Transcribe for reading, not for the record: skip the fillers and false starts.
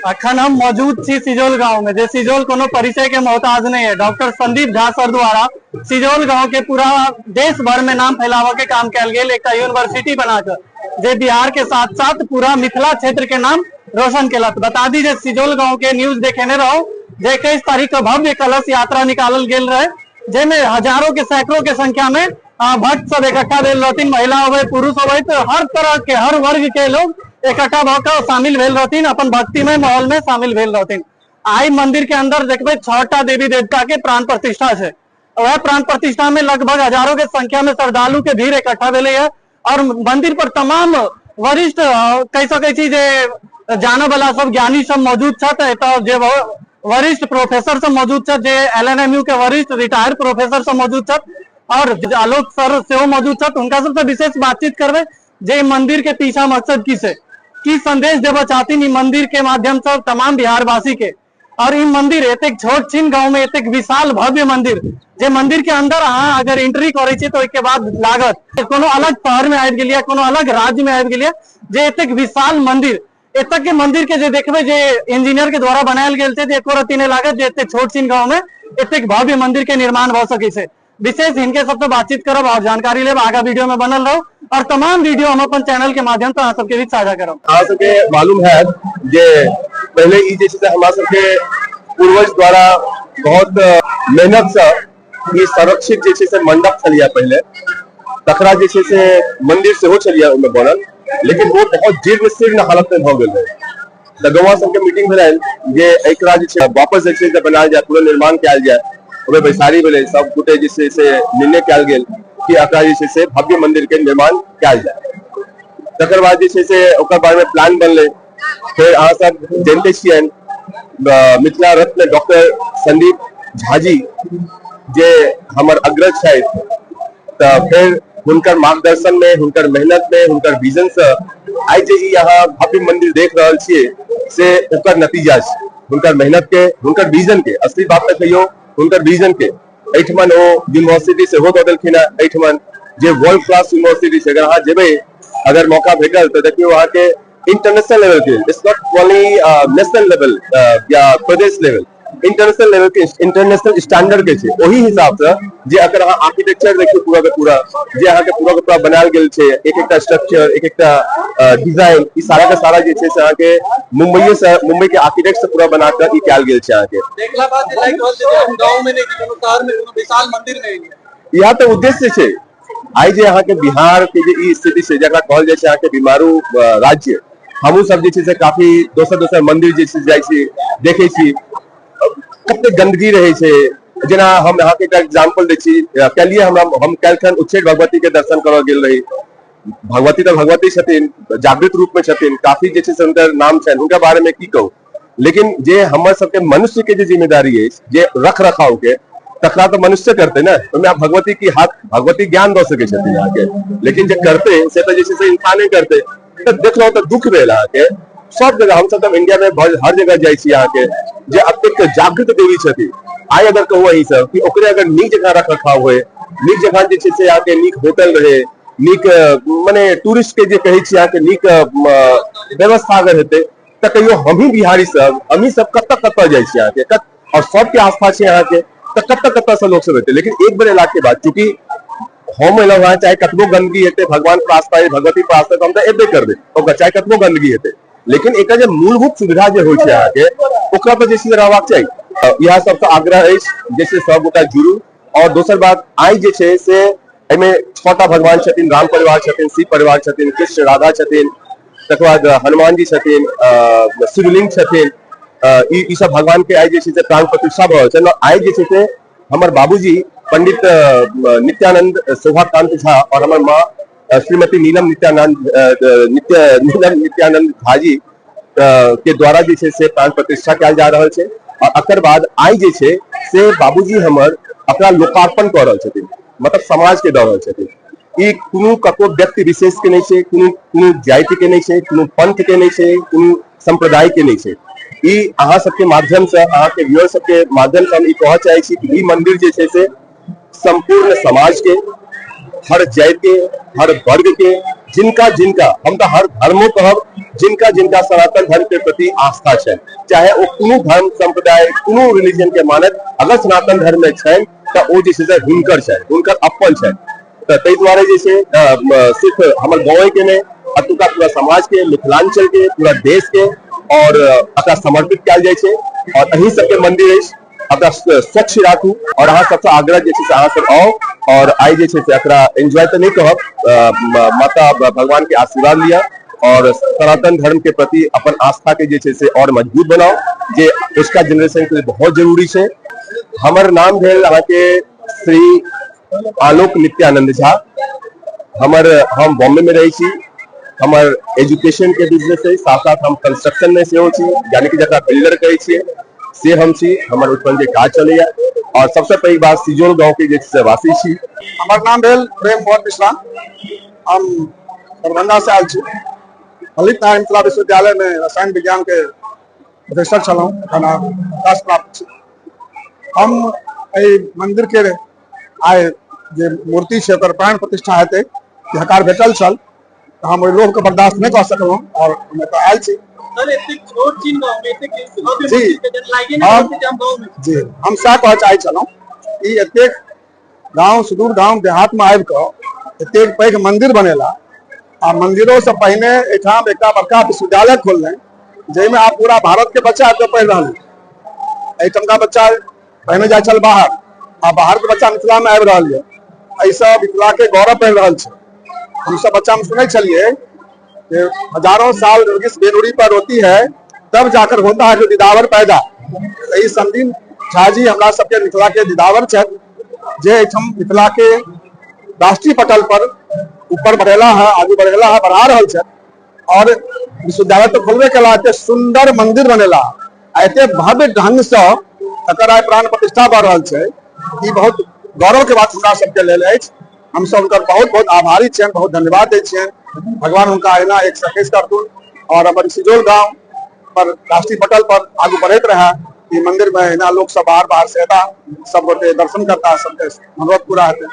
अखन हम मौजूद छी सिजौल गांव में, जे सिजौल कोनो परिचय के मोहताज नहीं है। डॉक्टर संदीप झा सर द्वारा सिजौल गांव के पूरा देश भर में नाम फैलावा के काम कयल गेल, एक यूनिवर्सिटी बनाकर जे बिहार के साथ साथ पूरा मिथिला क्षेत्र के नाम रोशन केलक। बता दी जे सिजौल गांव के न्यूज देखेने रहो जे 21 तारीख के भव्य कलश यात्रा निकालल गेल रहे, जाहिमे हजारों के सैकड़ों के संख्या में भक्त सब इकट्ठा भेल रहथिन, महिला होवे पुरुष होवे, तो हर तरह के हर वर्ग के लोग इकट्ठा भऽ कऽ शामिल भेल रहथिन, अपन भक्तिमय माहौल में शामिल भेल रहथिन। आई मंदिर के अंदर देखबै 6टा देवी देवता के प्राण प्रतिष्ठा छै, वह प्राण प्रतिष्ठा में लगभग हजारों के संख्या में श्रद्धालु के भीड़ इकट्ठा भेलै है और मंदिर पर तमाम वरिष्ठ कहि सकै छी जे जानऽ वाला सब ज्ञानी सब मौजूद छथि। एतऽ जे वरिष्ठ प्रोफेसर सब मौजूद छथि, J L N M U के वरिष्ठ रिटायर्ड प्रोफेसर सब मौजूद छथि और आलोक सर सेहो मौजूद छथि, हुनका सबसँ विशेष बातचीत करबै जे मंदिर के पीछा मकसद की छै, की संदेश देबऽ चाहथिन ई मंदिर के माध्यम से तमाम बिहारवासी के। और ई मंदिर एतेक छोट छिन गांव में एतेक विशाल भव्य मंदिर, जे मंदिर के अंदर अहाँ अगर एंट्री करै छी तो ओहिके बाद लागत कोनो अलग शहर में आबि गेलियै, कोनो अलग राज्य में आबि गेलियै, जे एतेक विशाल मंदिर। एतऽ के मंदिर के जे देखबै जे इंजीनियर के द्वारा बनायल गेल छै, एको रत्ती नहि लागत जे एतेक छोट छिन गांव में एतेक भव्य मंदिर के निर्माण भऽ सकै छै। विशेष हिनके सबसे बातचीत करब और जानकारी लेब, आगा वीडियो में बनल रहो और तमाम वीडियो हम अपन चैनल के माध्यम से अहाँ सबके बीच साझा करब। अहाँ सबके मालूम है जे पहले ई जे छै से हमरा सबके पूर्वज द्वारा बहुत मेहनत से ई संरक्षित जे छै से मंडप छलियै पहले, तकरा जे छै से मंदिर सेहो छलियै ओहिमे बनल, लेकिन ओ बहुत जीर्ण शीर्ण हालत में भऽ गेल रहै। तऽ गौवा सबके मीटिंग भेलनि जे एकरा जे छै वापस जे छै से बनायल जाय, पुनर्निर्माण कयल जाय। ओहिमे बैसारी भेलै, सब गोटे जे छै से निर्णय कयल गेल कि एकरा जे छै से भव्य मंदिर के निर्माण कयल जाय। तकर बाद जे छै से ओकर बारे में प्लान बनलै। फेर अहाँ सब जानते छियनि मिथिला रत्न डॉक्टर संदीप झाजी जे हमर अग्रज छथि, तऽ फेर हुनकर मार्गदर्शन में, हुनकर मेहनत में, हुनकर विजन से आइ जे ई अहाँ भव्य मंदिर देख रहल छियै से ओकर नतीजा छै, हुनकर मेहनत के, हुनकर विजन के। असली बात तऽ कहियौ हुनकर विजन के। एहिठमन ओ यूनिवर्सिटी सेहो दऽ देलखिन हेँ एहिठमन, जे वर्ल्ड क्लास यूनिवर्सिटी छै। अगर अहाँ जेबै, अगर मौका भेटल तऽ देखियौ अहाँके इंटरनेशनल लेवल के, it's not only national level या प्रदेश लेवल, इंटरनेशनल लेवल के, इंटरनेशनल स्टैंडर्ड के छै। ओही हिसाब से जे अगर अहाँ आर्किटेक्चर देखियौ पूरा के पूरा, जे अहाँके पूरा के पूरा बनायल गेल छै, एक एकटा स्ट्रक्चर, एक एकटा डिजाइन, ई सारा के सारा जे छै से अहाँके मुंबई से, मुंबई के आर्किटेक्ट से पूरा बना के ई कयल गेल छै अहाँके। देखला बाद जे लागि रहल छै जे हम गाँव में नहि छी, कोनो शहर में, कोनो विशाल मंदिर में एलियै। इएह तऽ उद्देश्य छै। आइ जे अहाँके बिहार के जे ई स्थिति छै, जकरा कहल जाइ छै अहाँके बीमारू राज्य, हमहूँ सब जे छै से काफी दोसर दोसर मंदिर जे छै जाइ छी, देखै छी कते गंदगी रहै छै। जेना हम अहाँके एकटा एग्जाम्पल दै छी, काल्हिए हमरा हम काल्हिखन उच्चैठ भगवती के दर्शन करऽ गेल रही। भगवती तऽ भगवती छथिन, जागृत रूप में छथिन, काफी जे छै से हुनकर नाम छनि, हुनका बारे में की कहू, लेकिन जे हमर सबके मनुष्य के जे जिम्मेदारी अछि जे रख रखाव के, तकरा तऽ मनुष्य करते ने, ओहिमे आब भगवती की हाथ, भगवती ज्ञान दऽ सकै छथिन अहाँके, लेकिन जे करते से तऽ जे छै से इंसाने करते। तऽ देखलहुँ तऽ दुख भेल अहाँके। सब जगह हमसब तऽ इंडिया में हर जगह जाइ छी अहाँके, जे एतेक जागृत देवी छथिन, आइ अगर कहू अहीं सब कि ओकरे अगर नीक जगह रख रखाव होय, नीक जगह जे छै से अहाँके नीक होटल रहे, नीक मने टूरिस्ट के जे कहै छी अहाँके नीक व्यवस्था अगर हेतै, तऽ कहियो हमही बिहारी सब, हमही सब कतऽ कतऽ जाइ छी अहाँके, और सबके आस्था छै अहाँके, तऽ कतऽ कतऽ से लोक सब एतै। लेकिन एक बेर एला के बाद चूंकि हम एलहुँ हँ, चाहे कतबो गंदगी हेतै, भगवान पर आस्था है, भगवती पर आस्था, हम तऽ एबे करबै ओकर, चाहे कतबो गंदगी हेतै, लेकिन एकर जे मूलभूत सुविधा जे होइ छै अहाँके, ओकरा पर जे छै रहबाक चाही। इएह सबसँ आग्रह अछि जे से सब गोटा जुड़ू। और दोसर बात, आइ जे छै से एहिमे 6टा भगवान छथिन, राम परिवार छथिन, शिव परिवार छथिन, कृष्ण राधा छथिन, तकर बाद हनुमान जी छथिन, शिवलिंग छथिन, ई सब भगवान के आइ जे छै से प्राण प्रतिष्ठा भऽ रहल छै। आइ जे छै से हमर बाबूजी पंडित नित्यानंद शोभाकांत झा और हमर माँ श्रीमती नीलम नित्यानंद नित्य नीलम नित्यानंद झा जी के द्वारा जे छै से प्राण प्रतिष्ठा कयल जा रहल छै। और एकर बाद आइ जे छै से बाबूजी हमर अपना लोकार्पण कऽ रहल छथिन, मतलब समाज के दऽ रहल छथिन। ई कोनो ककरो व्यक्ति विशेष के नहि छै, कोनो कोनो जाति के नहि छै, कोनो पंथ के नहि छै, कोनो सम्प्रदाय के नहि छै। ई अहाँ सबके माध्यम से, अहाँके व्यूअर सबके माध्यम से हम ई कहऽ चाहै छी कि ई मंदिर जे छै से संपूर्ण समाज के, हर जाति के, हर वर्ग के, जिनका जिनका हम तऽ हर धर्मो कहब, जिनका जिनका सनातन धर्म के प्रति आस्था छनि, चाहे ओ कोनो धर्म संप्रदाय कोनो रिलीजन के मानत, अगर सनातन धर्म में छनि तऽ ओ जे छै से हुनकर छनि, हुनकर अपन छनि। तऽ ताहि दुआरे जे छै सिर्फ हमर गाँवे के नहि, एतुका पूरा समाज के, मिथिलांचल के, पूरा देश के और एकरा समर्पित कयल जाइ छै। और अहीं सबके मंदिर अछि, एकरा स्वच्छ राखू। और अहाँ सबसँ आग्रह जे छै से अहाँ सब आउ और आइ जे छै से एकरा एंजॉय तऽ नहि कहब, माता भगवान के आशीर्वाद लिअ और सनातन धर्म के प्रति अपन आस्था के जे छै से और मजबूत बनाउ, जे उसका जनरेशन के लिए बहुत जरूरी छै। हमर नाम भेल अहाँके श्री आलोक नित्यानंद झा। हम बॉम्बे में रहै छी। हमर एजुकेशन के बिजनेस है, साथ साथ हम कंस्ट्रक्शन में सेहो छी, यानी कि जकरा बिल्डर कहै छियै से हम छी। हमर ओहिठाम जे काज चलैया और सबसे पैघ बात सिजौल गांव के जे छै से वासी छी। हमर नाम भेल प्रेम मोहन मिश्रा, हम दरभंगा से आयल छी। ललित नारायण मिथिला विश्वविद्यालय में रसायन विज्ञान के प्रोफेसर छलहुँ, एखन अवकाश प्राप्त छी। हम एहि मंदिर के आइ जे मूर्ति छै ओकर प्राण प्रतिष्ठा हेतै, जे हकार भेटल छल, तऽ हम ओहि लोभके बर्दाश्त नहि कऽ सकलहुँ और हम एतऽ आयल छी। सर, एतेक छोट छिन गाँव में एतेक भव्य जी। मूर्ति के जन लागे नहि हम रहल छै जे हम गाँव में छी। जी, हम सएह कहऽ चाहै छलहुँ, ई एतेक गाँव सुदूर गाँव देहातमे आबि कऽ एतेक पैघ मंदिर बनेला आ मंदिरो से पहिने एहिठाम एकटा बड़का विश्वविद्यालय खोललनि, जाहिमे आब पूरा भारत के बच्चा आबि कऽ पढ़ि रहल है। एहिठामका बच्चा पहिने जाइ छल बाहर, आ बाहर के बच्चा मिथिला में आबि रहल यऽ। एहिसँ मिथिला के गौरव बढ़ि रहल छै। हमसब बच्चा में सुनै छलियै कि हजारों साल नरगिस बेनूरी पर रोती है, तब जाकर होता है जो दीदावर पैदा। तऽ ई संदीप झा जी हमरा सबके मिथिला के दीदावर छथि, जे एहिठाम मिथिला के राष्ट्रीय पटल पर ऊपर बढ़ेला है, आगू बढ़ेला है, बढ़ा रहल छथि। और विश्वविद्यालय तऽ खोलबे केला, एते सुंदर मंदिर बनेला आ एते भव्य ढंग से एकर आइ प्राण प्रतिष्ठा भऽ रहल छै। ई बहुत गौरव के बात हमरा सबके लेल अछि। हमसब हुनकर बहुत बहुत आभारी छियनि, बहुत धन्यवाद दै छियनि। भगवान हुनका एना 121 करथुन और हमर सिजौल गांव पर राष्ट्रीय पटल पर आगू बढ़ैत रहे। ई मंदिर में एना लोग सब बाहर बाहर से एता, सब गोटे दर्शन करता, सबके मनोरथ पूरा हेतै।